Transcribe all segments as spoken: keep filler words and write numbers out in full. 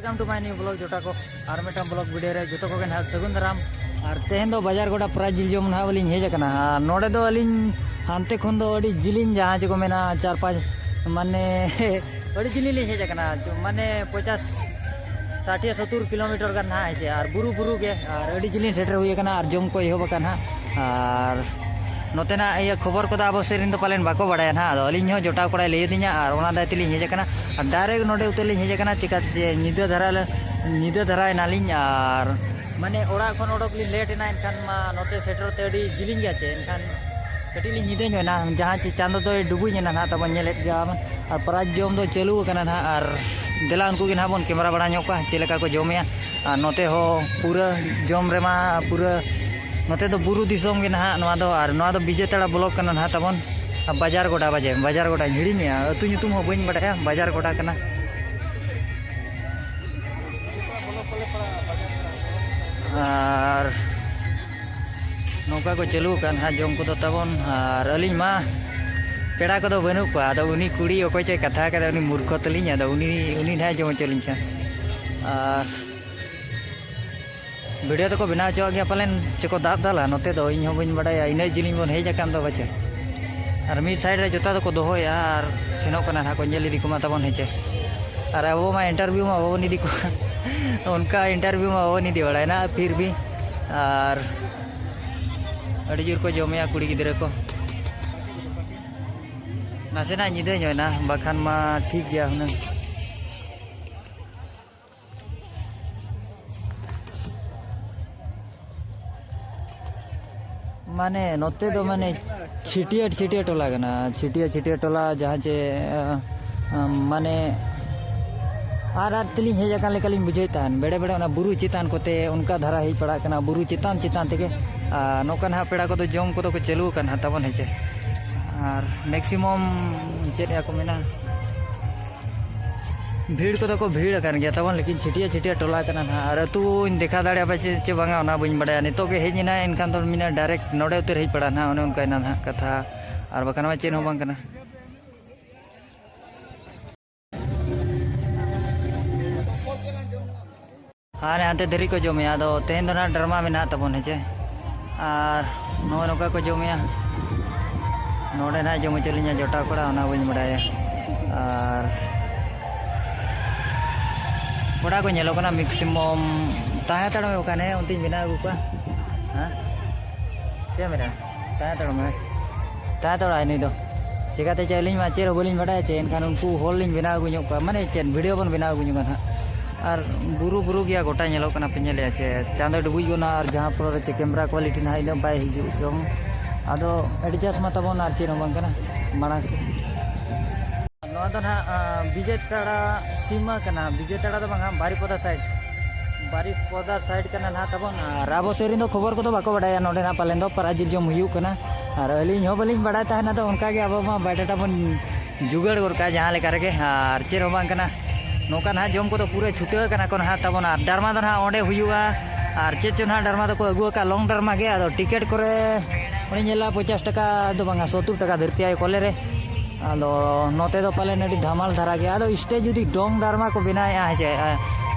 Welcome to my new vlog, ᱡᱚᱴᱟ ᱠᱚ᱾ ᱟᱨ ᱢᱤᱫᱴᱟᱝ vlog video ᱨᱮ ᱡᱚᱛᱚ ᱠᱚᱜᱮ ᱱᱟᱦᱟᱜ ᱥᱟᱹᱜᱩᱱ ᱫᱟᱨᱟᱢ᱾ ᱟᱨ ᱛᱮᱦᱮᱧ ᱫᱚ ᱵᱟᱡᱟᱨ ᱜᱚᱰᱟ prize ᱡᱤᱞ ᱡᱚᱢ ᱱᱟᱦᱟᱜ ᱞᱤᱧ ᱦᱮᱡ ᱟᱠᱟᱱᱟ᱾ ᱟᱨ ᱱᱚᱰᱮ ᱫᱚ ᱟᱹᱞᱤᱧ ᱦᱟᱱᱛᱮ ᱠᱷᱚᱱ ᱫᱚ ᱟᱹᱰᱤ ᱡᱤᱞᱤᱧ, ᱡᱟᱦᱟᱸ ᱪᱮ ᱠᱚ ᱢᱮᱱᱟ, ᱪᱟᱨ ᱯᱟᱸᱪ, ᱢᱟᱱᱮ ᱟᱹᱰᱤ ᱡᱤᱞᱤᱧ ᱞᱤᱧ ᱦᱮᱡ ᱟᱠᱟᱱᱟ, ᱢᱟᱱᱮ ᱯᱚᱧᱪᱟᱥ, ᱥᱟᱴᱷᱤᱭᱟ ᱥᱚᱛᱛᱚᱨ ᱠᱤᱞᱳᱢᱤᱴᱟᱨ ᱜᱟᱱ ᱱᱟᱦᱟᱜ ᱦᱮᱸ ᱪᱮ᱾ ᱟᱨ ᱵᱩᱨᱩ ᱵᱩᱨᱩ ᱜᱮ, ᱟᱨ ᱟᱹᱰᱤ ᱡᱤᱞᱤᱧ ᱥᱮᱴᱮᱨ ᱦᱩᱭ ᱟᱠᱟᱱᱟ, ᱟᱨ ᱡᱚᱢ ᱠᱚ ᱮᱦᱚᱵ ᱟᱠᱟᱱᱟ ᱦᱟᱸᱜ᱾ ᱟᱨ ᱱᱚᱛᱮᱱᱟᱜ ᱤᱭᱟᱹ ᱠᱷᱚᱵᱚᱨ ᱠᱚᱫᱚ ᱟᱵᱚ ᱥᱮᱫ ᱨᱮᱱ ᱫᱚ ᱯᱟᱞᱮᱱ ᱵᱟᱠᱚ ᱵᱟᱲᱟᱭᱟ ᱱᱟᱦᱟᱜ᱾ ᱟᱫᱚ ᱟᱹᱞᱤᱧ ᱦᱚᱸ ᱡᱚᱴᱟᱣ ᱠᱚᱲᱟᱭ ᱞᱟᱹᱭ ᱟᱹᱫᱤᱧᱟ, ᱟᱨ ᱚᱱᱟ ᱫᱟᱭ ᱛᱮᱞᱤᱧ ᱦᱮᱡ ᱟᱠᱟᱱᱟ᱾ ᱟᱨ direct ᱱᱚᱰᱮ ᱩᱛᱟᱹᱨ ᱞᱤᱧ ᱦᱮᱡ ᱟᱠᱟᱱᱟ, ᱪᱤᱠᱟᱹᱛᱮ ᱡᱮ ᱧᱤᱫᱟᱹ ᱫᱷᱟᱨᱟ ᱞᱮ, ᱧᱤᱫᱟᱹ ᱫᱷᱟᱨᱟᱭᱮᱱᱟᱞᱤᱧ᱾ ᱟᱨ ᱢᱟᱱᱮ ᱚᱲᱟᱜ ᱠᱷᱚᱱ ᱚᱰᱚᱠ ᱞᱤᱧ late ᱮᱱᱟ, ᱮᱱᱠᱷᱟᱱ ᱢᱟ ᱱᱚᱛᱮ ᱥᱮᱴᱮᱨ ᱛᱮ ᱟᱹᱰᱤ ᱡᱤᱞᱤᱧ ᱜᱮᱭᱟ ᱪᱮ, ᱮᱱᱠᱷᱟᱱ ᱠᱟᱹᱴᱤᱡ ᱞᱤᱧ ᱧᱤᱫᱟᱹ ᱧᱚᱜ ᱮᱱᱟ, ᱡᱟᱦᱟᱸ ᱪᱮ ᱪᱟᱸᱫᱚ ᱫᱚᱭ ᱰᱩᱵᱩᱡ ᱮᱱᱟ ᱱᱟᱦᱟᱜ, ᱛᱟᱵᱚᱱ ᱧᱮᱞᱮᱫ ᱜᱮᱭᱟ ᱵᱚᱱ᱾ ᱟᱨ prize ᱡᱚᱢ ᱫᱚ ᱪᱟᱹᱞᱩ ᱟᱠᱟᱱᱟ ᱱᱟᱦᱟᱜ, ᱟᱨ ᱫᱮᱞᱟ ᱩᱱᱠᱩ ᱜᱮ ᱱᱟᱦᱟᱜ ᱵᱚᱱ camera ᱵᱟᱲᱟ ᱧᱚᱜ ᱠᱚᱣᱟ ᱪᱮᱫ ᱞᱮᱠᱟ ᱠᱚ ᱡᱚᱢᱮᱜᱼᱟ᱾ ᱟᱨ ᱱᱚᱛᱮ ᱦᱚᱸ ᱯᱩᱨᱟᱹ ᱡᱚᱢ ᱨᱮᱢᱟ ᱯᱩᱨᱟᱹ, ᱱᱚᱛᱮ ᱫᱚ ᱵᱩᱨᱩ ᱫᱤᱥᱚᱢ ᱜᱮ ᱱᱟᱦᱟᱜ ᱱᱚᱣᱟ ᱫᱚ᱾ ᱟᱨ ᱱᱚᱣᱟ ᱫᱚ ᱵᱤᱡᱮᱛᱟᱲᱟ block ᱠᱟᱱᱟ ᱱᱟᱦᱟᱜ ᱛᱟᱵᱚᱱ᱾ ᱟᱨ ᱵᱟᱡᱟᱨ ᱜᱚᱰᱟ ᱵᱟᱡᱮ, ᱵᱟᱡᱟᱨ ᱜᱚᱰᱟᱧ ᱦᱤᱲᱤᱧᱮᱜᱼᱟ, ᱟᱹᱛᱩ ᱧᱩᱛᱩᱢ ᱦᱚᱸ ᱵᱟᱹᱧ ᱵᱟᱰᱟᱭᱟ, ᱵᱟᱡᱟᱨ ᱜᱚᱰᱟ ᱠᱟᱱᱟ᱾ ᱟᱨ ᱱᱚᱝᱠᱟ ᱠᱚ ᱪᱟᱹᱞᱩ ᱟᱠᱟᱫ ᱦᱟᱸᱜ ᱡᱚᱢ ᱠᱚᱫᱚ ᱛᱟᱵᱚᱱ᱾ ᱟᱨ ᱟᱹᱞᱤᱧ ᱢᱟ ᱯᱮᱲᱟ ᱠᱚᱫᱚ ᱵᱟᱹᱱᱩᱜ ᱠᱚᱣᱟ, ᱟᱫᱚ ᱩᱱᱤ ᱠᱩᱲᱤ ᱚᱠᱚᱭ ᱪᱚᱭ ᱠᱟᱛᱷᱟ ᱠᱟᱫᱟ, ᱩᱱᱤ ᱢᱩᱨᱠᱷᱚ ᱛᱟᱹᱞᱤᱧ, ᱟᱫᱚ ᱩᱱᱤ, ᱩᱱᱤ ᱱᱟᱦᱟᱜ ᱡᱚᱢ ᱦᱚᱪᱚ ᱞᱤᱧ ᱠᱟᱱ᱾ ᱟᱨ video ᱫᱚᱠᱚ ᱵᱮᱱᱟᱣ ᱦᱚᱪᱚᱣᱟᱜ ᱜᱮᱭᱟ ᱯᱟᱞᱮᱱ, ᱪᱮᱠᱚ ᱫᱟᱵ ᱫᱟᱞᱟ ᱱᱚᱛᱮ ᱫᱚ, ᱤᱧ ᱦᱚᱸ ᱵᱟᱹᱧ ᱵᱟᱰᱟᱭᱟ, ᱤᱱᱟᱹᱜ ᱡᱤᱞᱤᱧ ᱵᱚᱱ ᱦᱮᱡ ᱟᱠᱟᱱ ᱫᱚ ᱯᱟᱪᱮ᱾ ᱟᱨ ᱢᱤᱫ side ᱨᱮ ᱡᱚᱛᱟ ᱫᱚᱠᱚ ᱫᱚᱦᱚᱭᱮᱜᱼᱟ ᱟᱨ ᱥᱮᱱᱚᱜ ᱠᱟᱱᱟ ᱱᱟᱦᱟᱜ ᱠᱚ, ᱧᱮᱞ ᱤᱫᱤ ᱠᱚᱢᱟ ᱛᱟᱵᱚᱱ ᱦᱮᱸᱪᱮ᱾ ᱟᱨ ᱟᱵᱚ ᱢᱟ interview ᱢᱟ ᱵᱟᱵᱚᱱ ᱤᱫᱤ ᱠᱚᱣᱟ, ᱚᱱᱠᱟ interview ᱢᱟ ᱵᱟᱵᱚᱱ ᱤᱫᱤ ᱵᱟᱲᱟᱭᱮᱱᱟ, ᱯᱷᱤᱨ ᱵᱷᱤ ᱟᱨ ᱟᱹᱰᱤ ᱡᱳᱨ ᱠᱚ ᱡᱚᱢᱮᱜᱼᱟ ᱠᱩᱲᱤ ᱜᱤᱫᱽᱨᱟᱹ ᱠᱚ᱾ ᱱᱟᱥᱮᱱᱟᱜ ᱧᱤᱫᱟᱹ ᱧᱚᱜ ᱮᱱᱟ, ᱵᱟᱠᱷᱟᱱ ᱢᱟ ᱴᱷᱤᱠ ᱜᱮᱭᱟ ᱦᱩᱱᱟᱹᱝ᱾ ᱢᱟᱱᱮ ᱱᱚᱛᱮ ᱫᱚ ᱢᱟᱱᱮ ᱪᱷᱤᱴᱭᱟᱹ ᱪᱷᱤᱴᱭᱟᱹ ᱴᱚᱞᱟ ᱠᱟᱱᱟ, ᱪᱷᱤᱴᱭᱟᱹ ᱪᱷᱤᱴᱭᱟᱹ ᱴᱚᱞᱟ, ᱡᱟᱦᱟᱸ ᱪᱮ, ᱟᱸ, ᱢᱟᱱᱮ ᱟᱨ ᱟᱨ ᱛᱮᱞᱤᱧ ᱦᱮᱡ ᱟᱠᱟᱱ ᱞᱮᱠᱟᱞᱤᱧ ᱵᱩᱡᱷᱟᱹᱣᱮᱫ ᱛᱟᱦᱮᱱ, ᱵᱮᱲᱮ ᱵᱮᱲᱮ ᱚᱱᱟ ᱵᱩᱨᱩ ᱪᱮᱛᱟᱱ ᱠᱚᱛᱮ ᱚᱱᱠᱟ ᱫᱷᱟᱨᱟ ᱦᱮᱡ ᱯᱟᱲᱟᱜ ᱠᱟᱱᱟ, ᱵᱩᱨᱩ ᱪᱮᱛᱟᱱ ᱪᱮᱛᱟᱱ ᱛᱮᱜᱮ᱾ ᱟᱨ ᱱᱚᱝᱠᱟ ᱱᱟᱦᱟᱜ ᱯᱮᱲᱟ ᱠᱚᱫᱚ ᱡᱚᱢ ᱠᱚᱫᱚ ᱠᱚ ᱪᱟᱹᱞᱩ ᱟᱠᱟᱱ ᱦᱟᱸᱜ ᱛᱟᱵᱚᱱ ᱦᱮᱸᱪᱮ᱾ ᱟᱨ maximum ᱪᱮᱫ ᱠᱚ ᱢᱮᱱᱟ, ᱵᱷᱤᱲ ᱠᱚᱫᱚ ᱠᱚ ᱵᱷᱤᱲ ᱟᱠᱟᱱ ᱜᱮᱭᱟ ᱛᱟᱵᱚᱱ, ᱞᱮᱠᱤᱱ ᱪᱷᱤᱴᱭᱟᱹ ᱪᱷᱤᱴᱭᱟᱹ ᱴᱚᱞᱟ ᱠᱟᱱᱟ ᱱᱟᱦᱟᱜ᱾ ᱟᱨ ᱟᱹᱛᱩᱧ ᱫᱮᱠᱷᱟᱣ ᱫᱟᱲᱮᱭᱟᱯᱮ ᱪᱮ, ᱪᱮ ᱵᱟᱝᱟ, ᱚᱱᱟ ᱵᱟᱹᱧ ᱵᱟᱰᱟᱭᱟ᱾ ᱱᱤᱛᱚᱜ ᱜᱮ ᱦᱮᱡ ᱮᱱᱟ, ᱮᱱᱠᱷᱟᱱ ᱫᱚ ᱢᱮᱱᱟ direct ᱱᱚᱰᱮ ᱩᱛᱟᱹᱨ ᱦᱮᱡ ᱯᱟᱲᱟᱜᱼᱟ ᱱᱟᱦᱟᱜ, ᱚᱱᱮ ᱚᱱᱠᱟᱭᱮᱱᱟ ᱱᱟᱦᱟᱜ ᱠᱟᱛᱷᱟ, ᱟᱨ ᱵᱟᱠᱷᱟᱱ ᱢᱟ ᱪᱮᱫ ᱦᱚᱸ ᱵᱟᱝ ᱠᱟᱱᱟ᱾ ᱟᱨ ᱦᱟᱱᱛᱮ ᱫᱷᱟᱹᱨᱤᱡ ᱠᱚ ᱡᱚᱢᱮᱜᱼᱟ᱾ ᱟᱫᱚ ᱛᱮᱦᱮᱧ ᱫᱚ ᱱᱟᱦᱟᱜ ᱰᱨᱟᱢᱟ ᱢᱮᱱᱟᱜ ᱛᱟᱵᱚᱱ, ᱦᱮᱸ ᱪᱮ? ᱟᱨ ᱱᱚᱜᱼᱚᱭ ᱱᱚᱝᱠᱟ ᱠᱚ ᱡᱚᱢᱮᱜᱼᱟ᱾ ᱱᱚᱰᱮ ᱱᱟᱦᱟᱜ ᱡᱚᱢ ᱦᱚᱪᱚ ᱞᱤᱧᱟ ᱡᱚᱴᱟᱣ ᱠᱚᱲᱟ, ᱚᱱᱟ ᱵᱟᱹᱧ ᱵᱟᱲᱟᱭᱟ᱾ ᱟᱨ ᱠᱚᱲᱟ ᱠᱚ ᱧᱮᱞᱚᱜ ᱠᱟᱱᱟ maximum᱾ ᱛᱟᱦᱮᱸ ᱦᱟᱛᱟᱲ ᱢᱮ ᱵᱟᱠᱷᱟᱱ, ᱦᱮᱸ, ᱚᱱᱛᱮᱧ ᱵᱮᱱᱟᱣ ᱟᱹᱜᱩ ᱠᱚᱣᱟ᱾ ᱦᱮᱸ, ᱪᱮᱫ ᱮᱢ ᱢᱮᱱᱟ? ᱛᱟᱦᱮᱸ ᱦᱟᱛᱟᱲ ᱢᱮ᱾ ᱛᱟᱦᱮᱸ ᱦᱟᱛᱟᱲᱚᱜᱼᱟᱭ ᱱᱩᱭ ᱫᱚ᱾ ᱪᱮᱠᱟᱛᱮ ᱪᱮ ᱟᱹᱞᱤᱧ ᱢᱟ ᱪᱮᱫ ᱦᱚᱸ ᱵᱟᱹᱞᱤᱧ ᱵᱟᱰᱟᱭᱟ ᱪᱮ, ᱮᱱᱠᱷᱟᱱ ᱩᱱᱠᱩ ᱦᱚᱲ ᱞᱤᱧ ᱵᱮᱱᱟᱣ ᱟᱹᱜᱩ ᱧᱚᱜ ᱠᱚᱣᱟ, ᱢᱟᱱᱮ ᱪᱮᱫ video ᱵᱚᱱ ᱵᱮᱱᱟᱣ ᱟᱹᱜᱩ ᱧᱚᱜᱟ ᱱᱟᱦᱟᱜ᱾ ᱟᱨ ᱵᱩᱨᱩ ᱵᱩᱨᱩ ᱜᱮᱭᱟ, ᱜᱚᱴᱟ ᱧᱮᱞᱚᱜ ᱠᱟᱱᱟ ᱯᱮ ᱧᱮᱞᱮᱜᱼᱟ ᱪᱮ, ᱪᱟᱸᱫᱚ ᱰᱩᱵᱩᱡ ᱜᱚᱫ ᱱᱟ, ᱟᱨ ᱡᱟᱦᱟᱸ ᱯᱚᱨᱮ ᱨᱮ ᱪᱮ camera quality ᱱᱟᱦᱟᱜ ᱤᱱᱟᱹᱜ ᱵᱟᱭ ᱦᱤᱡᱩᱜ ᱪᱚᱝ, ᱟᱫᱚ adjust ᱢᱟ ᱛᱟᱵᱚᱱ ᱟᱨ ᱪᱮᱫ ᱦᱚᱸ ᱵᱟᱝ ᱠᱟᱱᱟ ᱢᱟᱲᱟᱝ ᱥᱮᱫ᱾ ᱱᱚᱣᱟ ᱫᱚ ᱱᱟᱦᱟᱜ, ᱟᱸ, ᱵᱤᱡᱮᱛᱟᱲᱟ ᱥᱤᱢᱟᱹ ᱠᱟᱱᱟ, ᱵᱤᱡᱮᱛᱟᱲᱟ ᱫᱚ ᱵᱟᱝᱟ, ᱵᱟᱨᱤᱯᱚᱫᱟ side, ᱵᱟᱨᱤᱯᱚᱫᱟ side ᱠᱟᱱᱟ ᱱᱟᱦᱟᱜ ᱛᱟᱵᱚᱱ᱾ ᱟᱨ ᱟᱵᱚ ᱥᱮᱫ ᱨᱮᱱ ᱫᱚ ᱠᱷᱚᱵᱚᱨ ᱠᱚᱫᱚ ᱵᱟᱠᱚ ᱵᱟᱰᱟᱭᱟ ᱱᱚᱰᱮ ᱱᱟᱦᱟᱜ ᱯᱟᱞᱮᱱ ᱫᱚ ᱯᱟᱨᱟ ᱡᱤᱞ ᱡᱚᱢ ᱦᱩᱭᱩᱜ ᱠᱟᱱᱟ, ᱟᱨ ᱟᱹᱞᱤᱧ ᱦᱚᱸ ᱵᱟᱹᱞᱤᱧ ᱵᱟᱰᱟᱭ ᱛᱟᱦᱮᱱᱟ, ᱟᱫᱚ ᱚᱱᱠᱟᱜᱮ ᱟᱵᱚ ᱢᱟ biodata ᱵᱚᱱ ᱡᱩᱜᱟᱹᱲ ᱜᱚᱫ ᱠᱟᱜᱼᱟ ᱡᱟᱦᱟᱸ ᱞᱮᱠᱟ ᱨᱮᱜᱮ, ᱟᱨ ᱪᱮᱫ ᱦᱚᱸ ᱵᱟᱝ ᱠᱟᱱᱟ᱾ ᱱᱚᱝᱠᱟ ᱱᱟᱦᱟᱜ ᱡᱚᱢ ᱠᱚᱫᱚ ᱯᱩᱨᱟᱹ ᱪᱷᱩᱴᱟᱹᱣ ᱠᱟᱱᱟ ᱠᱚ ᱱᱟᱦᱟᱜ ᱛᱟᱵᱚᱱ᱾ ᱟᱨ ᱰᱨᱟᱢᱟ ᱫᱚ ᱱᱟᱦᱟᱜ ᱚᱸᱰᱮ ᱦᱩᱭᱩᱜᱼᱟ, ᱟᱨ ᱪᱮᱫ ᱪᱚ ᱱᱟᱦᱟᱜ ᱰᱨᱟᱢᱟ ᱫᱚᱠᱚ ᱟᱹᱜᱩ ᱟᱠᱟᱫ long ᱰᱨᱟᱢᱟ ᱜᱮ, ᱟᱫᱚ ticket ᱠᱚᱨᱮ ᱚᱸᱰᱮ ᱧᱮᱞᱟ ᱯᱚᱧᱪᱟᱥ ᱴᱟᱠᱟ ᱫᱚ ᱵᱟᱝᱟ, ᱥᱚᱛᱛᱩᱨ ᱴᱟᱠᱟ ᱫᱷᱟᱹᱨᱛᱤ ᱟᱭᱳ ᱠᱚᱞᱮ ᱨᱮ᱾ ᱟᱫᱚ ᱱᱚᱛᱮ ᱫᱚ ᱯᱟᱞᱮᱱ ᱟᱹᱰᱤ ᱫᱷᱟᱢᱟᱞ ᱫᱷᱟᱨᱟ ᱜᱮ᱾ ᱟᱫᱚ stage ᱡᱩᱫᱤ ᱰᱚᱝ ᱰᱨᱟᱢᱟ ᱠᱚ ᱵᱮᱱᱟᱣᱮᱫᱼᱟ, ᱦᱮᱸ ᱪᱮ,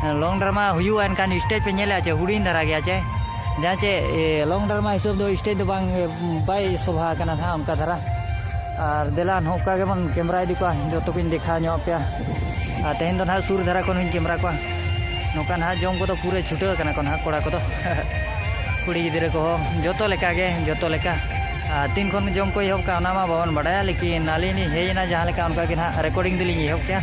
ᱮ, long ᱰᱨᱟᱢᱟ ᱦᱩᱭᱩᱜᱼᱟ, ᱮᱱᱠᱷᱟᱱ stage ᱯᱮ ᱧᱮᱞᱮᱫᱼᱟ ᱪᱮ, ᱦᱩᱰᱤᱧ ᱫᱷᱟᱨᱟ ᱜᱮᱭᱟ ᱪᱮ, ᱡᱟᱦᱟᱸ ᱪᱮ, ᱮ, long ᱰᱨᱟᱢᱟ ᱦᱤᱥᱟᱹᱵ ᱫᱚ stage ᱫᱚ ᱵᱟᱝ, ᱮ, ᱵᱟᱭ ᱥᱚᱵᱷᱟ ᱟᱠᱟᱱᱟ ᱱᱟᱦᱟᱜ ᱚᱱᱠᱟ ᱫᱷᱟᱨᱟ᱾ ᱟᱨ ᱫᱮᱞᱟ ᱱᱚᱝᱠᱟ ᱜᱮᱵᱚᱱ camera ᱤᱫᱤ ᱠᱚᱣᱟ, ᱡᱚᱛᱚ ᱠᱚᱧ ᱫᱮᱠᱷᱟᱣ ᱧᱚᱜ ᱟᱯᱮᱭᱟ᱾ ᱟᱨ ᱛᱮᱦᱮᱧ ᱫᱚ ᱱᱟᱦᱟᱜ ᱥᱩᱨ ᱫᱷᱟᱨᱟ ᱠᱷᱚᱱ ᱦᱚᱸᱧ camera ᱠᱚᱣᱟ᱾ ᱱᱚᱝᱠᱟ ᱱᱟᱦᱟᱜ ᱡᱚᱢ ᱠᱚᱫᱚ ᱯᱩᱨᱟᱹ ᱪᱷᱩᱴᱟᱹᱣ ᱟᱠᱟᱱᱟ ᱠᱚ ᱱᱟᱦᱟᱜ ᱠᱚᱲᱟ ᱠᱚᱫᱚ᱾ ᱠᱩᱲᱤ ᱜᱤᱫᱽᱨᱟᱹ ᱠᱚᱦᱚᱸ ᱡᱚᱛᱚ ᱞᱮᱠᱟ ᱜᱮ, ᱡᱚᱛᱚ ᱞᱮᱠᱟ᱾ ᱟᱨ ᱛᱤᱱ ᱠᱷᱚᱱ ᱡᱚᱢ ᱠᱚ ᱮᱦᱚᱵ ᱠᱟᱜᱼᱟ, ᱚᱱᱟ ᱢᱟ ᱵᱟᱵᱚᱱ ᱵᱟᱰᱟᱭᱟ, ᱞᱮᱠᱤᱱ ᱟᱹᱞᱤᱧ ᱞᱤᱧ ᱦᱮᱡ ᱮᱱᱟ ᱡᱟᱦᱟᱸ ᱞᱮᱠᱟ, ᱚᱱᱠᱟ ᱜᱮ ᱱᱟᱦᱟᱜ recording ᱫᱚᱞᱤᱧ ᱮᱦᱚᱵ ᱠᱮᱜᱼᱟ᱾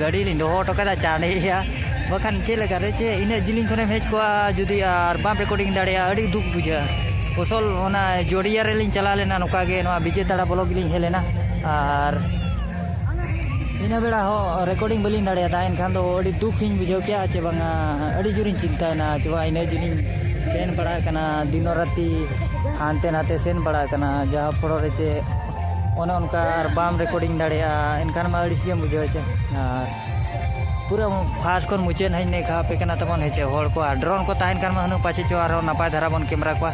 ᱜᱟᱹᱰᱤ ᱞᱤᱧ ᱫᱚᱦᱚ ᱦᱚᱴᱚ ᱠᱟᱫᱟ ᱪᱟᱸᱰᱮᱭᱟ, ᱵᱟᱠᱷᱟᱱ ᱪᱮᱫ ᱞᱮᱠᱟ ᱨᱮ ᱪᱮ ᱤᱱᱟᱹᱜ ᱡᱤᱞᱤᱧ ᱠᱷᱚᱱᱮᱢ ᱦᱮᱡ ᱠᱚᱜᱼᱟ, ᱡᱩᱫᱤ ᱟᱨ ᱵᱟᱢ recording ᱫᱟᱲᱮᱭᱟᱜᱼᱟ, ᱟᱹᱰᱤ ᱫᱩᱠ ᱵᱩᱡᱷᱟᱹᱜᱼᱟ᱾ ᱟᱥᱚᱞ ᱚᱱᱟ ᱡᱚᱰᱤᱭᱟ ᱨᱮᱞᱤᱧ ᱪᱟᱞᱟᱣ ᱞᱮᱱᱟ, ᱱᱚᱝᱠᱟ ᱜᱮ ᱱᱚᱣᱟ ᱵᱤᱡᱮᱛᱟᱲᱟ block ᱜᱮᱞᱤᱧ ᱦᱮᱡ ᱞᱮᱱᱟ᱾ ᱟᱨ ᱤᱱᱟᱹ ᱵᱮᱲᱟ ᱦᱚᱸ recording ᱵᱟᱹᱞᱤᱧ ᱫᱟᱲᱮᱭᱟᱫᱟ, ᱮᱱᱠᱷᱟᱱ ᱫᱚ ᱟᱹᱰᱤ ᱫᱩᱠ ᱤᱧ ᱵᱩᱡᱷᱟᱹᱣ ᱠᱮᱜᱼᱟ ᱪᱮ ᱵᱟᱝᱟ, ᱟᱹᱰᱤ ᱡᱳᱨᱤᱧ ᱪᱤᱱᱛᱟᱹᱭᱮᱱᱟ ᱪᱮ ᱵᱟᱝ, ᱤᱱᱟᱹᱜ ᱡᱤᱞᱤᱧ ᱥᱮᱱ ᱵᱟᱲᱟ ᱟᱠᱟᱱᱟ, ᱫᱤᱱᱚ ᱨᱟᱛᱤ ᱦᱟᱱᱛᱮ ᱱᱟᱛᱮ ᱥᱮᱱ ᱵᱟᱲᱟ ᱟᱠᱟᱱᱟ, ᱡᱟᱦᱟᱸ ᱯᱷᱚᱲᱚ ᱨᱮ ᱪᱮ ᱚᱱᱮ ᱚᱱᱠᱟ ᱟᱨ ᱵᱟᱢ recording ᱫᱟᱲᱮᱭᱟᱜᱼᱟ, ᱮᱱᱠᱷᱟᱱ ᱢᱟ ᱟᱹᱲᱤᱥ ᱜᱮᱢ ᱵᱩᱡᱷᱟᱹᱣᱟ ᱪᱮ᱾ ᱟᱨ ᱯᱩᱨᱟᱹ first ᱠᱷᱚᱱ ᱢᱩᱪᱟᱹᱫ ᱦᱟᱸᱜ ᱤᱧ ᱫᱮᱠᱷᱟᱣ ᱟᱯᱮ ᱠᱟᱱᱟ ᱛᱟᱵᱚᱱ, ᱦᱮᱸ ᱪᱮ᱾ ᱦᱚᱲ ᱠᱚ ᱟᱨ drone ᱠᱚ ᱛᱟᱦᱮᱱ ᱠᱷᱟᱱ ᱢᱟ ᱦᱩᱱᱟᱹᱝ ᱯᱟᱪᱮᱫ ᱪᱚ ᱟᱨᱦᱚᱸ ᱱᱟᱯᱟᱭ ᱫᱷᱟᱨᱟ ᱵᱚᱱ camera ᱠᱚᱣᱟ᱾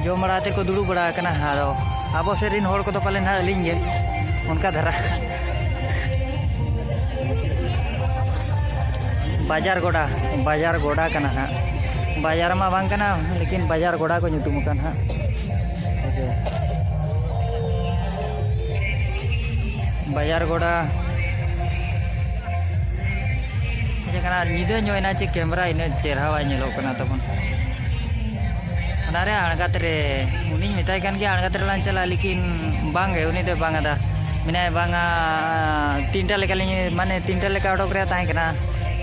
ᱡᱚᱢ ᱵᱟᱲᱟ ᱠᱟᱛᱮ ᱠᱚ ᱫᱩᱲᱩᱵ ᱵᱟᱲᱟ ᱟᱠᱟᱱᱟ᱾ ᱟᱫᱚ ᱟᱵᱚ ᱥᱮᱫ ᱨᱮᱱ ᱦᱚᱲ ᱠᱚᱫᱚ ᱯᱟᱞᱮ ᱱᱟᱦᱟᱜ ᱟᱹᱞᱤᱧ ᱜᱮ ᱚᱱᱠᱟ ᱫᱷᱟᱨᱟ᱾ ᱵᱟᱡᱟᱨ ᱜᱚᱰᱟ, ᱵᱟᱡᱟᱨ ᱜᱚᱰᱟ ᱠᱟᱱᱟ ᱦᱟᱸᱜ᱾ ᱵᱟᱡᱟᱨ ᱢᱟ ᱵᱟᱝ ᱠᱟᱱᱟ, ᱞᱮᱠᱤᱱ ᱵᱟᱡᱟᱨ ᱜᱚᱰᱟ ᱠᱚ ᱧᱩᱛᱩᱢ ᱟᱠᱟᱱ ᱦᱟᱸᱜ᱾ ᱦᱮᱸ ᱥᱮ? ᱵᱟᱡᱟᱨ ᱜᱚᱰᱟ᱾ ᱪᱮᱫ ᱠᱟᱱᱟ, ᱟᱨ ᱧᱤᱫᱟᱹ ᱧᱚᱜ ᱮᱱᱟ ᱪᱮ ᱠᱮᱢᱮᱨᱟ ᱤᱱᱟᱹᱜ ᱪᱮᱦᱨᱟ ᱵᱟᱭ ᱧᱮᱞᱚᱜ ᱠᱟᱱᱟ ᱛᱟᱵᱚᱱ᱾ ᱚᱱᱟᱨᱮ ᱟᱬᱜᱟᱛ ᱨᱮ, ᱩᱱᱤᱧ ᱢᱮᱛᱟᱭ ᱠᱟᱱ ᱜᱮᱭᱟ ᱟᱬᱜᱟᱛ ᱨᱮᱞᱟᱝ ᱪᱟᱞᱟᱜᱼᱟ, ᱞᱮᱠᱤᱱ ᱵᱟᱝᱜᱮ, ᱩᱱᱤ ᱫᱚᱭ ᱵᱟᱝ ᱟᱫᱟ᱾ ᱢᱮᱱᱟᱭ ᱵᱟᱝᱟ, ᱛᱤᱱᱴᱟ ᱞᱮᱠᱟᱞᱤᱧ, ᱢᱟᱱᱮ ᱛᱤᱱᱴᱟ ᱞᱮᱠᱟ ᱚᱰᱚᱠ ᱨᱮᱭᱟᱜ ᱛᱟᱦᱮᱸ ᱠᱟᱱᱟ,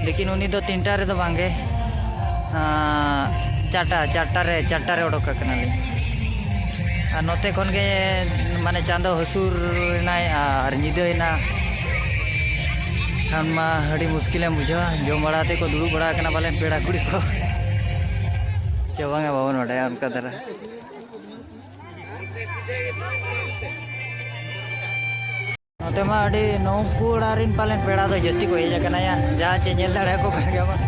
ᱞᱮᱠᱤᱱ ᱩᱱᱤ ᱫᱚ ᱛᱤᱱᱴᱟ ᱨᱮᱫᱚ ᱵᱟᱝᱜᱮ, ᱟᱸ, ᱪᱟᱨᱴᱟ, ᱪᱟᱨᱴᱟ ᱨᱮ, ᱪᱟᱨᱴᱟ ᱨᱮ ᱚᱰᱚᱠ ᱟᱠᱟᱱᱟᱞᱤᱧ᱾ ᱟᱨ ᱱᱚᱛᱮ ᱠᱷᱚᱱ ᱜᱮ ᱢᱟᱱᱮ ᱪᱟᱸᱫᱚ ᱦᱟᱹᱥᱩᱨ ᱮᱱᱟᱭ ᱟᱨ ᱧᱤᱫᱟᱹᱭᱮᱱᱟ᱾ ᱠᱷᱟᱱ ᱢᱟ ᱟᱹᱰᱤ ᱢᱩᱥᱠᱤᱞᱮᱢ ᱵᱩᱡᱷᱟᱹᱣᱟ᱾ ᱡᱚᱢ ᱵᱟᱲᱟ ᱠᱟᱛᱮ ᱠᱚ ᱫᱩᱲᱩᱵ ᱵᱟᱲᱟ ᱟᱠᱟᱱᱟ ᱯᱟᱞᱮᱱ ᱯᱮᱲᱟ ᱠᱩᱲᱤ ᱠᱚ᱾ ᱪᱮ ᱵᱟᱝᱟ, ᱵᱟᱵᱚᱱ ᱵᱟᱰᱟᱭᱟ ᱚᱱᱠᱟ ᱫᱷᱟᱨᱟ᱾ ᱱᱚᱛᱮ ᱢᱟ ᱟᱹᱰᱤ ᱱᱩᱠᱩ ᱚᱲᱟᱜ ᱨᱮᱱ ᱯᱟᱞᱮᱱ ᱯᱮᱲᱟ ᱫᱚ ᱡᱟᱹᱥᱛᱤ ᱠᱚ ᱦᱮᱡ ᱟᱠᱟᱱᱟ ᱭᱟ, ᱡᱟᱦᱟᱸ ᱪᱮ ᱧᱮᱞ ᱫᱟᱲᱮᱭᱟᱠᱚ ᱠᱟᱱ ᱜᱮᱭᱟ ᱵᱚᱱ᱾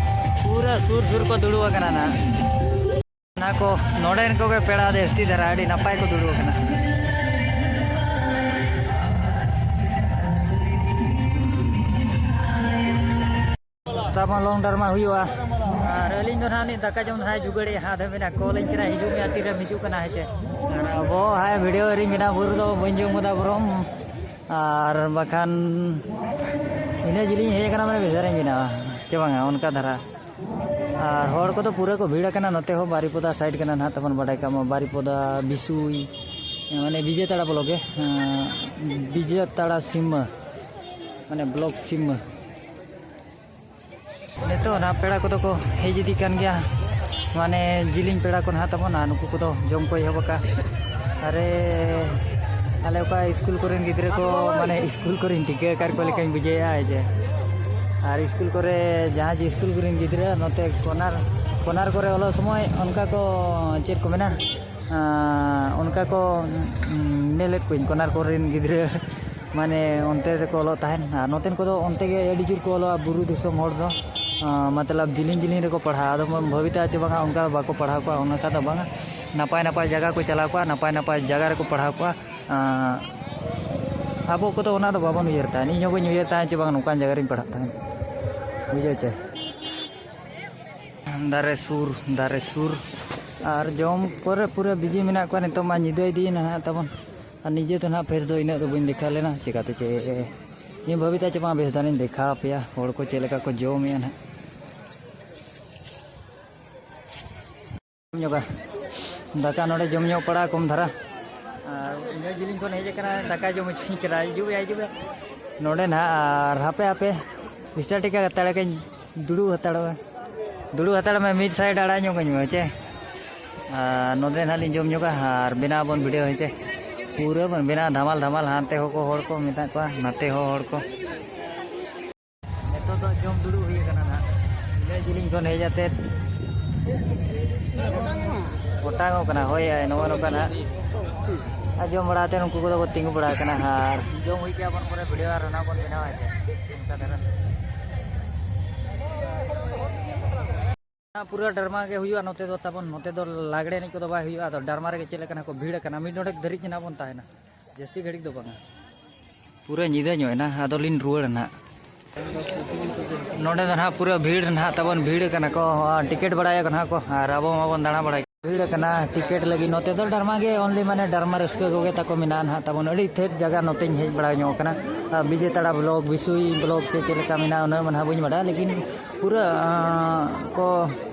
ᱯᱩᱨᱟᱹ ᱥᱩᱨ ᱥᱩᱨ ᱠᱚ ᱫᱩᱲᱩᱵ ᱟᱠᱟᱱᱟ ᱱᱟᱦᱟᱜ᱾ ᱚᱱᱟ ᱠᱚ ᱱᱚᱰᱮᱱ ᱠᱚᱜᱮ ᱯᱮᱲᱟ ᱫᱚ ᱡᱟᱹᱥᱛᱤ ᱫᱷᱟᱨᱟ ᱟᱹᱰᱤ ᱱᱟᱯᱟᱭ ᱠᱚ ᱫᱩᱲᱩᱵ ᱟᱠᱟᱱᱟ᱾ ᱛᱟᱵᱚᱱ ᱞᱚᱝ ᱰᱟᱨᱢᱟ ᱦᱩᱭᱩᱜᱼᱟ᱾ ᱟᱨ ᱟᱹᱞᱤᱧ ᱫᱚ ᱱᱟᱦᱟᱜ ᱱᱤᱛ ᱫᱟᱠᱟ ᱡᱚᱢ ᱱᱟᱦᱟᱜ ᱡᱩᱜᱟᱹᱲᱮᱜᱼᱟ ᱦᱟᱸᱜ, ᱟᱫᱚ ᱢᱮᱱᱟ ᱠᱚᱞᱟᱹᱧ ᱠᱟᱱᱟ, ᱦᱤᱡᱩᱜ ᱢᱮ, ᱛᱤᱨᱮᱢ ᱦᱤᱡᱩᱜ ᱠᱟᱱᱟ ᱦᱮᱸ ᱪᱮ? ᱟᱨ ᱟᱵᱚ ᱦᱟᱸᱜ ᱵᱷᱤᱰᱤᱭᱳ ᱨᱤᱧ ᱵᱮᱱᱟᱣ ᱵᱷᱳᱨ ᱫᱚ ᱵᱟᱹᱧ ᱡᱚᱢ ᱠᱟᱫᱟ ᱵᱚᱨᱚᱝ, ᱟᱨ ᱵᱟᱠᱷᱟᱱ ᱤᱱᱟᱹ ᱡᱤᱞᱤᱧ ᱦᱮᱡ ᱟᱠᱟᱱᱟ, ᱢᱟᱱᱮ ᱵᱷᱮᱜᱟᱨᱤᱧ ᱵᱮᱱᱟᱣᱟ ᱪᱮ ᱵᱟᱝᱟ, ᱚᱱᱠᱟ ᱫᱷᱟᱨᱟ᱾ ᱟᱨ ᱦᱚᱲ ᱠᱚᱫᱚ ᱯᱩᱨᱟᱹ ᱠᱚ ᱵᱷᱤᱲ ᱟᱠᱟᱱᱟ᱾ ᱱᱚᱛᱮ ᱦᱚᱸ ᱵᱟᱨᱤᱯᱚᱫᱟ ᱥᱟᱭᱤᱰ ᱠᱟᱱᱟ ᱱᱟᱦᱟᱜ ᱛᱟᱵᱚᱱ, ᱵᱟᱰᱟᱭ ᱠᱟᱜ ᱢᱟ, ᱵᱟᱨᱤᱯᱚᱫᱟ, ᱵᱤᱥᱩᱭ, ᱢᱟᱱᱮ ᱵᱤᱡᱮᱛᱟᱲᱟ ᱵᱞᱚᱠ ᱜᱮ, ᱵᱤᱡᱮᱛᱟᱲᱟ ᱥᱤᱢᱟᱹ, ᱢᱟᱱᱮ ᱵᱞᱚᱠ ᱥᱤᱢᱟᱹ᱾ ᱱᱤᱛᱚᱜ ᱱᱟᱦᱟᱜ ᱯᱮᱲᱟ ᱠᱚᱫᱚ ᱠᱚ ᱦᱮᱡ ᱤᱫᱤᱜ ᱠᱟᱱ ᱜᱮᱭᱟ, ᱢᱟᱱᱮ ᱡᱤᱞᱤᱧ ᱯᱮᱲᱟ ᱠᱚ ᱱᱟᱦᱟᱜ ᱛᱟᱵᱚᱱ, ᱟᱨ ᱱᱩᱠᱩ ᱠᱚᱫᱚ ᱡᱚᱢ ᱠᱚ ᱮᱦᱚᱵ ᱟᱠᱟᱫ᱾ ᱟᱨᱮ, ᱟᱞᱮ ᱚᱠᱟ ᱥᱠᱩᱞ ᱠᱚᱨᱮᱱ ᱜᱤᱫᱽᱨᱟᱹ ᱠᱚ, ᱢᱟᱱᱮ ᱥᱠᱩᱞ ᱠᱚᱨᱮᱱ ᱴᱷᱤᱠᱟᱹ ᱠᱟᱨ ᱠᱚ ᱞᱮᱠᱟᱧ ᱵᱩᱡᱷᱟᱹᱣᱮᱫᱼᱟ ᱡᱮ, ᱟᱨ ᱥᱠᱩᱞ ᱠᱚᱨᱮ ᱡᱟᱦᱟᱸ ᱡᱮ ᱥᱠᱩᱞ ᱠᱚᱨᱮᱱ ᱜᱤᱫᱽᱨᱟᱹ ᱱᱚᱛᱮ ᱠᱚᱨᱱᱟᱨ, ᱠᱚᱨᱱᱟᱨ ᱠᱚᱨᱮ ᱚᱞᱚᱜ ᱥᱚᱢᱚᱭ ᱚᱱᱠᱟ ᱠᱚ, ᱪᱮᱫ ᱠᱚ ᱢᱮᱱᱟ, ᱟᱸ, ᱚᱱᱠᱟ ᱠᱚ, ᱩᱸ, ᱧᱮᱞᱮᱫ ᱠᱚᱣᱟᱧ ᱠᱚᱨᱱᱟᱨ ᱠᱚᱨᱮᱱ ᱜᱤᱫᱽᱨᱟᱹ᱾ ᱢᱟᱱᱮ ᱚᱱᱛᱮ ᱨᱮᱠᱚ ᱚᱞᱚᱜ ᱛᱟᱦᱮᱱ, ᱟᱨ ᱱᱚᱛᱮᱱ ᱠᱚᱫᱚ ᱚᱱᱛᱮ ᱜᱮ ᱟᱹᱰᱤ ᱡᱳᱨ ᱠᱚ ᱚᱞᱚᱜᱼᱟ, ᱵᱩᱨᱩ ᱫᱤᱥᱚᱢ ᱦᱚᱲ ᱫᱚ᱾ ᱟᱸ, ᱢᱚᱛᱞᱚᱵ ᱡᱤᱞᱤᱧ ᱡᱤᱞᱤᱧ ᱨᱮᱠᱚ ᱯᱟᱲᱦᱟᱜᱼᱟ᱾ ᱟᱫᱚ ᱵᱚᱱ ᱵᱷᱟᱵᱤᱛᱟ ᱪᱮ ᱵᱟᱝᱟ, ᱚᱱᱠᱟ ᱫᱚ ᱵᱟᱠᱚ ᱯᱟᱲᱦᱟᱣ ᱠᱚᱣᱟ, ᱚᱱᱠᱟ ᱫᱚ ᱵᱟᱝᱟ, ᱱᱟᱯᱟᱭ ᱱᱟᱯᱟᱭ ᱡᱟᱭᱜᱟ ᱠᱚ ᱪᱟᱞᱟᱣ ᱠᱚᱜᱼᱟ, ᱱᱟᱯᱟᱭ ᱱᱟᱯᱟᱭ ᱡᱟᱭᱜᱟ ᱨᱮᱠᱚ ᱯᱟᱲᱦᱟᱣ ᱠᱚᱜᱼᱟ᱾ ᱟᱸ, ᱟᱵᱚ ᱠᱚᱫᱚ ᱚᱱᱟ ᱫᱚ ᱵᱟᱵᱚᱱ ᱩᱭᱦᱟᱹᱨ ᱛᱟᱦᱮᱱ, ᱤᱧ ᱦᱚᱸ ᱵᱟᱹᱧ ᱩᱭᱦᱟᱹᱨ ᱛᱟᱦᱮᱱ ᱪᱮ ᱵᱟᱝᱟ ᱱᱚᱝᱠᱟᱱ ᱡᱟᱭᱜᱟ ᱨᱤᱧ ᱯᱟᱲᱦᱟᱜ ᱛᱟᱦᱮᱱ, ᱵᱩᱡᱷᱟᱹᱣ ᱪᱮ? ᱫᱟᱨᱮ ᱥᱩᱨ, ᱫᱟᱨᱮ ᱥᱩᱨ᱾ ᱟᱨ ᱡᱚᱢ ᱠᱚᱨᱮ ᱯᱩᱨᱟᱹ ᱵᱤᱡᱤ ᱢᱮᱱᱟᱜ ᱠᱚᱣᱟ᱾ ᱱᱤᱛᱚᱜ ᱢᱟ ᱧᱤᱫᱟᱹ ᱤᱫᱤᱭᱮᱱᱟ ᱦᱟᱸᱜ ᱛᱟᱵᱚᱱ᱾ ᱟᱨ ᱱᱤᱡᱮ ᱫᱚ ᱱᱟᱦᱟᱜ ᱯᱷᱮᱥ ᱫᱚ ᱤᱱᱟᱹᱜ ᱫᱚ ᱵᱟᱹᱧ ᱫᱮᱠᱷᱟᱣ ᱞᱮᱱᱟ, ᱪᱮᱠᱟᱛᱮ ᱪᱮ ᱤᱧ ᱵᱷᱟᱹᱵᱤᱛᱟ ᱪᱮ ᱵᱟᱝ ᱵᱮᱥ ᱫᱷᱟᱨᱟᱧ ᱫᱮᱠᱷᱟᱣ ᱟᱯᱮᱭᱟ ᱦᱚᱲ ᱠᱚ ᱪᱮᱫ ᱞᱮᱠᱟ ᱠᱚ ᱡᱚᱢᱮᱜᱼᱟ ᱱᱟᱦᱟᱜ᱾ ᱡᱚᱢ ᱧᱚᱜᱟ᱾ ᱫᱟᱠᱟ ᱱᱚᱰᱮ ᱡᱚᱢ ᱧᱚᱜ ᱯᱟᱲᱟ ᱠᱚᱢ ᱫᱷᱟᱨᱟ᱾ ᱟᱨ ᱤᱱᱟᱹᱜ ᱡᱤᱞᱤᱧ ᱠᱷᱚᱱ ᱦᱮᱡ ᱟᱠᱟᱱᱟ, ᱫᱟᱠᱟ ᱡᱚᱢ ᱦᱚᱪᱚᱧ ᱠᱟᱱᱟ᱾ ᱦᱤᱡᱩᱜ ᱢᱮ, ᱦᱤᱡᱩᱜ ᱢᱮ ᱱᱚᱰᱮ ᱱᱟᱦᱟᱜ᱾ ᱟᱨ ᱦᱟᱯᱮ, ᱦᱟᱯᱮ, ᱥᱴᱟᱨ ᱴᱤᱠᱟ ᱦᱟᱛᱟᱲ ᱠᱟᱹᱧ, ᱫᱩᱲᱩᱵ ᱦᱟᱛᱟᱲᱚᱜᱼᱟ᱾ ᱫᱩᱲᱩᱵ ᱦᱟᱛᱟᱲ ᱢᱮ, ᱢᱤᱫ ᱥᱟᱭᱤᱰ ᱟᱲᱟᱜ ᱧᱚᱜ ᱟᱹᱧ ᱢᱮ, ᱪᱮ? ᱟᱨ ᱱᱚᱰᱮ ᱱᱟᱦᱟᱜ ᱞᱤᱧ ᱡᱚᱢ ᱧᱚᱜᱟ ᱟᱨ ᱵᱮᱱᱟᱣ ᱵᱚᱱ ᱵᱷᱤᱰᱤᱭᱳ, ᱦᱮᱸ ᱪᱮ? ᱯᱩᱨᱟᱹ ᱵᱚᱱ ᱵᱮᱱᱟᱣ ᱫᱷᱟᱢᱟᱞ ᱫᱷᱟᱢᱟᱞ᱾ ᱦᱟᱱᱛᱮ ᱦᱚᱸᱠᱚ ᱦᱚᱲ ᱠᱚ ᱢᱮᱛᱟᱜ ᱠᱚᱣᱟ, ᱱᱟᱛᱮ ᱦᱚᱸ ᱦᱚᱲ ᱠᱚ᱾ ᱱᱤᱛᱚᱜ ᱫᱚ ᱡᱚᱢ ᱫᱩᱲᱩᱵ ᱦᱩᱭ ᱟᱠᱟᱱᱟ ᱱᱟᱦᱟᱜ᱾ ᱤᱱᱟᱹᱜ ᱡᱤᱞᱤᱧ ᱠᱷᱚᱱ ᱦᱮᱡ ᱟᱛᱮᱫ ᱚᱴᱟᱝᱚᱜ ᱠᱟᱱᱟ᱾ ᱦᱳᱭ, ᱱᱚᱜᱼᱚ ᱱᱚᱝᱠᱟ ᱱᱟᱦᱟᱜ᱾ ᱟᱨ ᱡᱚᱢ ᱵᱟᱲᱟ ᱠᱟᱛᱮᱫ ᱩᱱᱠᱩ ᱠᱚᱫᱚ ᱠᱚ ᱛᱤᱸᱜᱩ ᱵᱟᱲᱟ ᱟᱠᱟᱱᱟ᱾ ᱟᱨ ᱡᱚᱢ ᱦᱩᱭ ᱠᱮᱜᱼᱟ ᱵᱚᱱ ᱯᱚᱨᱮ ᱵᱷᱤᱰᱤᱭᱳ ᱟᱨ ᱚᱱᱟ ᱵᱚᱱ ᱵᱮᱱᱟᱣᱟ ᱮᱱᱛᱮᱫ᱾ ᱚᱱᱠᱟ ᱫᱷᱟᱨᱟ᱾ ᱯᱩᱨᱟᱹ ᱰᱨᱟᱢᱟ ᱜᱮ ᱦᱩᱭᱩᱜᱼᱟ ᱱᱚᱛᱮ ᱫᱚ ᱛᱟᱵᱚᱱ᱾ ᱱᱚᱛᱮ ᱫᱚ ᱞᱟᱜᱽᱲᱮ ᱮᱱᱮᱡ ᱠᱚᱫᱚ ᱵᱟᱭ ᱦᱩᱭᱩᱜᱼᱟ᱾ ᱟᱫᱚ ᱰᱨᱟᱢᱟ ᱨᱮᱜᱮ ᱪᱮᱫ ᱞᱮᱠᱟ ᱱᱟᱜ ᱠᱚ ᱵᱷᱤᱲ ᱟᱠᱟᱱᱟ, ᱢᱤᱫ ᱰᱚᱸᱰᱮᱠ ᱫᱷᱟᱹᱨᱤᱡ ᱜᱮ ᱱᱟᱜ ᱵᱚᱱ ᱛᱟᱦᱮᱱᱟ, ᱡᱟᱹᱥᱛᱤ ᱜᱷᱟᱹᱲᱤᱡ ᱫᱚ ᱵᱟᱝᱟ᱾ ᱯᱩᱨᱟᱹ ᱧᱤᱫᱟᱹ ᱧᱚᱜ ᱮᱱᱟ, ᱟᱫᱚ ᱞᱤᱧ ᱨᱩᱣᱟᱹᱲᱟ ᱱᱟᱦᱟᱜ᱾ ᱱᱚᱰᱮ ᱫᱚ ᱱᱟᱦᱟᱜ ᱯᱩᱨᱟᱹ ᱵᱷᱤᱲ ᱱᱟᱦᱟᱜ ᱛᱟᱵᱚᱱ, ᱵᱷᱤᱲ ᱟᱠᱟᱱᱟ ᱠᱚ, ᱴᱤᱠᱤᱴ ᱵᱟᱲᱟᱭᱟᱠᱚ ᱱᱟᱦᱟᱜ ᱠᱚ, ᱟᱨ ᱟᱵᱚ ᱢᱟᱵᱚᱱ ᱫᱟᱬᱟ ᱵᱟᱲᱟᱭ᱾ ᱵᱷᱤᱲ ᱟᱠᱟᱱᱟ ᱴᱤᱠᱤᱴ ᱞᱟᱹᱜᱤᱫ᱾ ᱱᱚᱛᱮ ᱫᱚ ᱰᱨᱟᱢᱟ ᱜᱮ, ᱚᱱᱞᱤ ᱢᱟᱱᱮ ᱰᱨᱟᱢᱟ ᱨᱟᱹᱥᱠᱟᱹ ᱠᱚᱜᱮ ᱛᱟᱠᱚ ᱢᱮᱱᱟᱜᱼᱟ ᱱᱟᱦᱟᱜ ᱛᱟᱵᱚᱱ᱾ ᱟᱹᱰᱤ ᱛᱷᱮᱫ ᱡᱟᱭᱜᱟ ᱱᱚᱛᱮᱧ ᱦᱮᱡ ᱵᱟᱲᱟ ᱧᱚᱜ ᱟᱠᱟᱱᱟ᱾ ᱟᱨ ᱵᱤᱡᱮ ᱛᱟᱲᱟ ᱵᱞᱚᱠ, ᱵᱤᱥᱩᱭ ᱵᱞᱚᱠ ᱪᱮ ᱪᱮᱫ ᱞᱮᱠᱟ ᱢᱮᱱᱟᱜᱼᱟ, ᱩᱱᱟᱹᱜ ᱢᱟ ᱱᱟᱦᱟᱜ ᱵᱟᱹᱧ ᱵᱟᱰᱟᱭᱟ, ᱞᱮᱠᱤᱱ ᱯᱩᱨᱟᱹ, ᱟᱸ, ᱠᱚ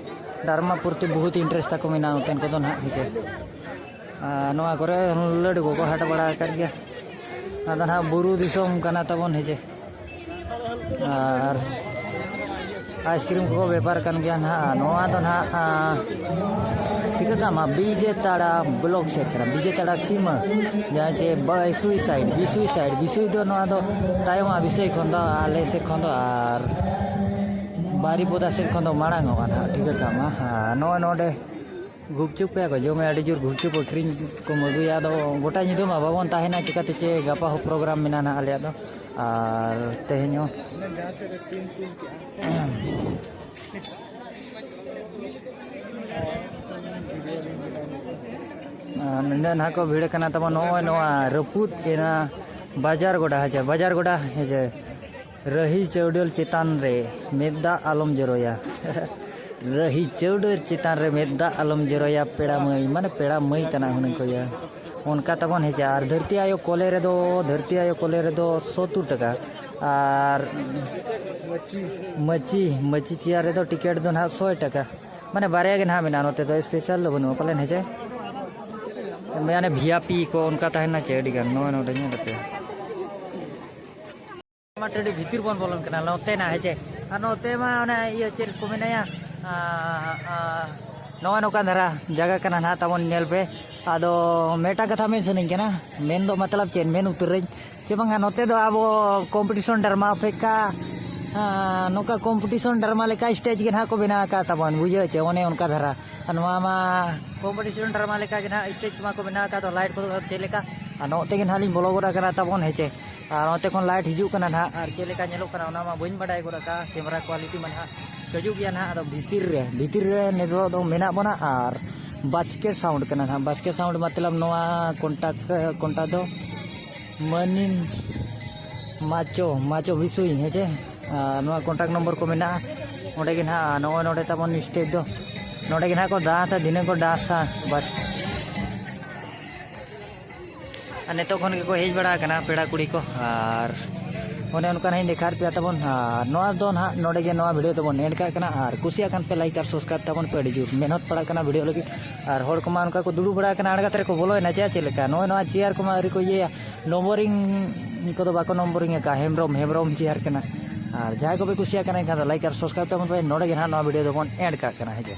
ᱰᱨᱟᱢᱟ ᱯᱨᱚᱛᱤ ᱵᱚᱦᱩᱛ ᱤᱱᱴᱟᱨᱮᱥᱴ ᱛᱟᱠᱚ ᱢᱮᱱᱟᱜᱼᱟ ᱚᱱᱛᱮᱱ ᱠᱚᱫᱚ ᱱᱟᱦᱟᱜ, ᱦᱮᱸ ᱪᱮ᱾ ᱟᱨ ᱱᱚᱣᱟ ᱠᱚᱨᱮ ᱞᱟᱹᱰᱩ ᱠᱚᱠᱚ ᱦᱟᱴ ᱵᱟᱲᱟ ᱟᱠᱟᱫ ᱜᱮᱭᱟ᱾ ᱟᱫᱚ ᱱᱟᱦᱟᱜ ᱵᱩᱨᱩ ᱫᱤᱥᱚᱢ ᱠᱟᱱᱟ ᱛᱟᱵᱚᱱ, ᱦᱮᱸ ᱪᱮ᱾ ᱟᱨ ᱟᱭᱤᱥᱠᱨᱤᱢ ᱠᱚᱠᱚ ᱵᱮᱯᱟᱨ ᱠᱟᱱ ᱜᱮᱭᱟ ᱱᱟᱦᱟᱜ᱾ ᱱᱚᱣᱟ ᱫᱚ ᱱᱟᱦᱟᱜ, ᱟᱸ, ᱴᱷᱤᱠᱟᱹ ᱠᱟᱜ ᱢᱟ, ᱵᱤᱡᱮ ᱛᱟᱲᱟ ᱵᱞᱚᱠ ᱥᱮᱫ ᱠᱟᱱᱟ, ᱵᱤᱡᱮ ᱛᱟᱲᱟ ᱥᱤᱢᱟᱹ, ᱡᱟᱦᱟᱸ ᱪᱮ ᱵᱤᱥᱩᱭ ᱥᱟᱭᱤᱰ, ᱵᱤᱥᱩᱭ ᱥᱟᱭᱤᱰ, ᱵᱤᱥᱩᱭ ᱫᱚ ᱱᱚᱣᱟ ᱫᱚ ᱛᱟᱭᱚᱢᱟ ᱵᱤᱥᱩᱭ ᱠᱷᱚᱱ ᱫᱚ, ᱟᱞᱮ ᱥᱮᱫ ᱠᱷᱚᱱ ᱫᱚ, ᱟᱨ ᱵᱟᱨᱤᱯᱚᱫᱟ ᱥᱮᱫ ᱠᱷᱚᱱ ᱫᱚ ᱢᱟᱲᱟᱝ ᱚᱜᱼᱟ ᱱᱟᱦᱟᱜ, ᱴᱷᱤᱠᱟᱹ ᱠᱟᱜ ᱢᱟ᱾ ᱦᱮᱸ, ᱱᱚᱜᱼᱚᱭ ᱱᱚᱰᱮ ᱜᱩᱯᱪᱩᱯ ᱠᱚᱭᱟ ᱠᱚ ᱡᱚᱢᱮ, ᱟᱹᱰᱤ ᱡᱳᱨ ᱜᱩᱯᱪᱩᱯ ᱟᱹᱠᱷᱨᱤᱧ ᱠᱚ ᱟᱹᱜᱩᱭᱟ᱾ ᱟᱫᱚ ᱜᱚᱴᱟ ᱧᱤᱫᱟᱹ ᱢᱟ ᱵᱟᱵᱚᱱ ᱛᱟᱦᱮᱱᱟ, ᱪᱤᱠᱟᱹᱛᱮ ᱪᱮ ᱜᱟᱯᱟ ᱦᱚᱸ ᱯᱨᱳᱜᱨᱟᱢ ᱢᱮᱱᱟᱜᱼᱟ ᱱᱟᱦᱟᱜ ᱟᱞᱮᱭᱟᱜ ᱫᱚ᱾ ᱟᱨ ᱛᱮᱦᱮᱧ ᱦᱚᱸ ᱟᱨ ᱱᱚᱰᱮ ᱱᱟᱦᱟᱜ ᱠᱚ ᱵᱷᱤᱲ ᱠᱟᱱᱟ ᱛᱟᱵᱚᱱ᱾ ᱱᱚᱜᱼᱚᱭ ᱱᱚᱣᱟ ᱨᱟᱹᱯᱩᱫ ᱮᱱᱟ ᱵᱟᱡᱟᱨ ᱜᱚᱰᱟ, ᱦᱮᱸ ᱪᱮ, ᱵᱟᱡᱟᱨ ᱜᱚᱰᱟ, ᱦᱮᱸ ᱪᱮ, ᱨᱟᱹᱦᱤ ᱪᱟᱹᱣᱰᱟᱹᱞ ᱪᱮᱛᱟᱱ ᱨᱮ ᱢᱮᱫ ᱫᱟᱜ ᱟᱞᱚᱢ ᱡᱚᱨᱚᱭᱟ᱾ ᱨᱟᱹᱦᱤ ᱪᱟᱹᱣᱰᱟᱹᱨ ᱪᱮᱛᱟᱱ ᱨᱮ ᱢᱮᱫ ᱫᱟᱜ ᱟᱞᱚᱢ ᱡᱚᱨᱚᱭᱟ ᱯᱮᱲᱟ ᱢᱟᱹᱭ, ᱢᱟᱱᱮ ᱯᱮᱲᱟ ᱢᱟᱹᱭ ᱛᱟᱱᱟᱜ ᱦᱩᱱᱟᱹᱝ ᱠᱚ ᱤᱭᱟᱹ᱾ ᱚᱱᱠᱟ ᱛᱟᱵᱚᱱ ᱦᱮᱸᱪᱮ᱾ ᱟᱨ ᱫᱷᱟᱹᱨᱛᱤ ᱟᱭᱳ ᱠᱚᱞᱮ ᱨᱮᱫᱚ, ᱫᱷᱟᱹᱨᱛᱤ ᱟᱭᱳ ᱠᱚᱞᱮ ᱨᱮᱫᱚ ᱥᱚᱛᱛᱚᱨ ᱴᱟᱠᱟ᱾ ᱟᱨ ᱢᱟᱹᱪᱤ, ᱢᱟᱹᱪᱤ ᱪᱮᱭᱟᱨ ᱨᱮᱫᱚ ᱴᱤᱠᱤᱴ ᱫᱚ ᱱᱟᱦᱟᱜ ᱥᱚᱭ ᱴᱟᱠᱟ᱾ ᱢᱟᱱᱮ ᱵᱟᱨᱭᱟ ᱜᱮ ᱱᱟᱦᱟᱜ ᱢᱮᱱᱟᱜᱼᱟ, ᱱᱚᱛᱮ ᱫᱚ ᱥᱯᱮᱥᱟᱞ ᱫᱚ ᱵᱟᱹᱱᱩᱜᱼᱟ ᱯᱟᱞᱮᱱ ᱦᱮᱸᱪᱮ᱾ ᱢᱟᱱᱮ ᱵᱷᱤ ᱟᱭ ᱯᱤ ᱠᱚ ᱚᱱᱠᱟ ᱛᱟᱦᱮᱱᱟ ᱪᱮ ᱟᱹᱰᱤ ᱜᱟᱱ᱾ ᱱᱚᱜᱼᱚᱭ ᱱᱚᱰᱮ ᱧᱮᱞ ᱯᱮ᱾ ᱢᱟ ᱴᱟᱺᱰᱤ ᱵᱷᱤᱛᱤᱨ ᱵᱚᱱ ᱵᱚᱞᱚᱱ ᱠᱟᱱᱟ ᱱᱚᱛᱮ ᱱᱟ, ᱦᱮᱸ ᱪᱮ? ᱟᱨ ᱱᱚᱛᱮ ᱢᱟ ᱚᱱᱮ ᱤᱭᱟᱹ ᱪᱮᱫ ᱠᱚ ᱢᱮᱱᱟᱭᱟ, ᱟᱸ, ᱟᱸ, ᱱᱚᱜᱼᱚᱭ ᱱᱚᱝᱠᱟᱱ ᱫᱷᱟᱨᱟ ᱡᱟᱭᱜᱟ ᱠᱟᱱᱟ ᱱᱟᱦᱟᱜ ᱛᱟᱵᱚᱱ, ᱧᱮᱞ ᱯᱮ᱾ ᱟᱫᱚ ᱢᱤᱫᱴᱟᱝ ᱠᱟᱛᱷᱟ ᱢᱮᱱ ᱥᱟᱱᱟᱧ ᱠᱟᱱᱟ, ᱢᱮᱱ ᱫᱚ ᱢᱚᱛᱞᱚᱵ ᱪᱮᱫ, ᱢᱮᱱ ᱩᱛᱟᱹᱨᱟᱹᱧ ᱪᱮ ᱵᱟᱝᱟ, ᱱᱚᱛᱮ ᱫᱚ ᱟᱵᱚ ᱠᱚᱢᱯᱤᱴᱤᱥᱚᱱ ᱰᱨᱟᱢᱟ ᱯᱷᱮᱠᱟ, ᱟᱸ, ᱱᱚᱝᱠᱟ ᱠᱚᱢᱯᱤᱴᱤᱥᱚᱱ ᱰᱨᱟᱢᱟ ᱞᱮᱠᱟ ᱥᱴᱮᱡᱽ ᱜᱮ ᱱᱟᱦᱟᱜ ᱠᱚ ᱵᱮᱱᱟᱣ ᱟᱠᱟᱫ ᱛᱟᱵᱚᱱ, ᱵᱩᱡᱷᱟᱹᱣ ᱪᱮ? ᱚᱱᱮ ᱚᱱᱠᱟ ᱫᱷᱟᱨᱟ᱾ ᱟᱨ ᱱᱚᱣᱟ ᱢᱟ ᱠᱚᱢᱯᱤᱴᱤᱥᱚᱱ ᱰᱨᱟᱢᱟ ᱞᱮᱠᱟ ᱜᱮ ᱱᱟᱦᱟᱜ ᱥᱴᱮᱡᱽ ᱠᱚᱢᱟ ᱠᱚ ᱵᱮᱱᱟᱣ ᱟᱠᱟᱫ, ᱫᱚ ᱞᱟᱭᱤᱴ ᱠᱚᱫᱚ ᱪᱮᱫ ᱞᱮᱠᱟ? ᱟᱨ ᱱᱚᱛᱮ ᱜᱮ ᱱᱟᱦᱟᱜ ᱞᱤᱧ ᱵᱚᱞᱚ ᱜᱚᱫ ᱟᱠᱟᱱᱟ ᱛᱟᱵᱚᱱ, ᱦᱮᱸ ᱪᱮ? ᱟᱨ ᱱᱚᱛᱮ ᱠᱷᱚᱱ ᱞᱟᱭᱤᱴ ᱦᱤᱡᱩᱜ ᱠᱟᱱᱟ ᱱᱟᱦᱟᱜ, ᱟᱨ ᱪᱮᱫ ᱞᱮᱠᱟ ᱧᱮᱞᱚᱜ ᱠᱟᱱᱟ ᱚᱱᱟ ᱢᱟ ᱵᱟᱹᱧ ᱵᱟᱰᱟᱭ ᱜᱚᱫ ᱟᱠᱟᱫᱼᱟ, ᱠᱮᱢᱮᱨᱟ ᱠᱳᱣᱟᱞᱤᱴᱤ ᱢᱟ ᱱᱟᱦᱟᱜ ᱦᱤᱡᱩᱜ ᱜᱮᱭᱟ ᱱᱟᱦᱟᱜ᱾ ᱟᱫᱚ ᱵᱷᱤᱛᱤᱨ ᱨᱮ, ᱵᱷᱤᱛᱤᱨ ᱨᱮ ᱱᱤᱛᱚᱜ ᱫᱚ ᱢᱮᱱᱟᱜ ᱵᱚᱱᱟ᱾ ᱟᱨ ᱵᱟᱥᱠᱮ ᱥᱟᱣᱩᱱᱰ ᱠᱟᱱᱟ ᱱᱟᱦᱟᱜ, ᱵᱟᱥᱠᱮ ᱥᱟᱣᱩᱱᱰ ᱢᱚᱛᱞᱚᱵ ᱱᱚᱣᱟ ᱠᱚᱱᱴᱟᱠ, ᱠᱚᱱᱴᱟᱠ ᱫᱚ ᱢᱟᱹᱱᱤᱱ ᱢᱟᱪᱚ, ᱢᱟᱪᱚ ᱵᱤᱥᱩᱭ, ᱦᱮᱸ ᱪᱮ? ᱟᱨ ᱱᱚᱣᱟ ᱠᱚᱱᱴᱟᱠᱴ ᱱᱚᱢᱵᱚᱨ ᱠᱚ ᱢᱮᱱᱟᱜᱼᱟ᱾ ᱚᱸᱰᱮ ᱜᱮ ᱱᱟᱦᱟᱜ, ᱱᱚᱜᱼᱚᱭ ᱱᱚᱰᱮ ᱛᱟᱵᱚᱱ ᱥᱴᱮᱡᱽ ᱫᱚ, ᱱᱚᱰᱮ ᱜᱮ ᱱᱟᱦᱟᱜ ᱠᱚ ᱰᱟᱱᱥᱟ, ᱫᱷᱤᱱᱟᱹᱝ ᱠᱚ ᱰᱟᱱᱥᱟ, ᱵᱟᱥ᱾ ᱟᱨ ᱱᱤᱛᱚᱜ ᱠᱷᱚᱱ ᱜᱮᱠᱚ ᱦᱮᱡ ᱵᱟᱲᱟ ᱟᱠᱟᱱᱟ ᱯᱮᱲᱟ ᱠᱩᱲᱤ ᱠᱚ, ᱟᱨ ᱚᱱᱮ ᱚᱱᱠᱟ ᱱᱟᱦᱟᱜ ᱤᱧ ᱫᱮᱠᱷᱟᱣᱮᱫ ᱯᱮᱭᱟ ᱛᱟᱵᱚᱱ᱾ ᱟᱨ ᱱᱚᱣᱟ ᱫᱚ ᱱᱟᱦᱟᱜ ᱱᱚᱰᱮ ᱜᱮ ᱱᱚᱣᱟ ᱵᱷᱤᱰᱤᱭᱳ ᱫᱚᱵᱚᱱ ᱮᱱᱰ ᱠᱟᱜ ᱠᱟᱱᱟ᱾ ᱟᱨ ᱠᱩᱥᱤᱭᱟᱜ ᱠᱷᱟᱱ ᱯᱮ ᱞᱟᱭᱤᱠ ᱟᱨ ᱥᱟᱵᱥᱠᱨᱟᱭᱤᱵᱽ ᱛᱟᱵᱚᱱ ᱯᱮ, ᱟᱹᱰᱤ ᱡᱳᱨ ᱢᱮᱦᱱᱚᱛ ᱯᱟᱲᱟᱜ ᱠᱟᱱᱟ ᱵᱷᱤᱰᱤᱭᱳ ᱞᱟᱹᱜᱤᱫ᱾ ᱟᱨ ᱦᱚᱲ ᱠᱚᱢᱟ ᱚᱱᱠᱟ ᱠᱚ ᱫᱩᱲᱩᱵ ᱵᱟᱲᱟ ᱟᱠᱟᱱᱟ ᱟᱬᱜᱟᱛ ᱨᱮᱠᱚ ᱵᱚᱞᱚᱭᱮᱱᱟ, ᱪᱮᱫᱟᱜ ᱪᱮᱫ ᱞᱮᱠᱟ? ᱱᱚᱜᱼᱚᱭ ᱱᱚᱣᱟ ᱪᱮᱭᱟᱨ ᱠᱚᱢᱟ ᱟᱹᱣᱨᱤ ᱠᱚ ᱤᱭᱟᱹᱭᱟ, ᱱᱚᱢᱵᱚᱨᱤᱝ ᱠᱚᱫᱚ ᱵᱟᱠᱚ ᱱᱚᱢᱵᱚᱨᱤᱝ ᱟᱠᱟᱫᱼᱟ᱾ ᱦᱮᱢᱵᱨᱚᱢ, ᱦᱮᱢᱵᱨᱚᱢ ᱪᱮᱭᱟᱨ ᱠᱟᱱᱟ᱾ ᱟᱨ ᱡᱟᱦᱟᱸᱭ ᱠᱚᱯᱮ ᱠᱩᱥᱤᱭᱟᱜ ᱠᱟᱱᱟ ᱮᱱᱠᱷᱟᱱ ᱫᱚ ᱞᱟᱭᱤᱠ ᱟᱨ ᱥᱟᱵᱥᱠᱨᱟᱭᱤᱵᱽ ᱛᱟᱵᱚᱱ ᱯᱮ᱾ ᱱᱚᱰᱮ ᱜᱮ ᱱᱟᱦᱟᱜ ᱱᱚᱣᱟ ᱵᱷᱤᱰᱤᱭᱳ ᱫᱚᱵᱚᱱ ᱮᱱᱰ ᱠᱟᱜ ᱠᱟᱱᱟ, ᱦᱮᱸ ᱪᱮ?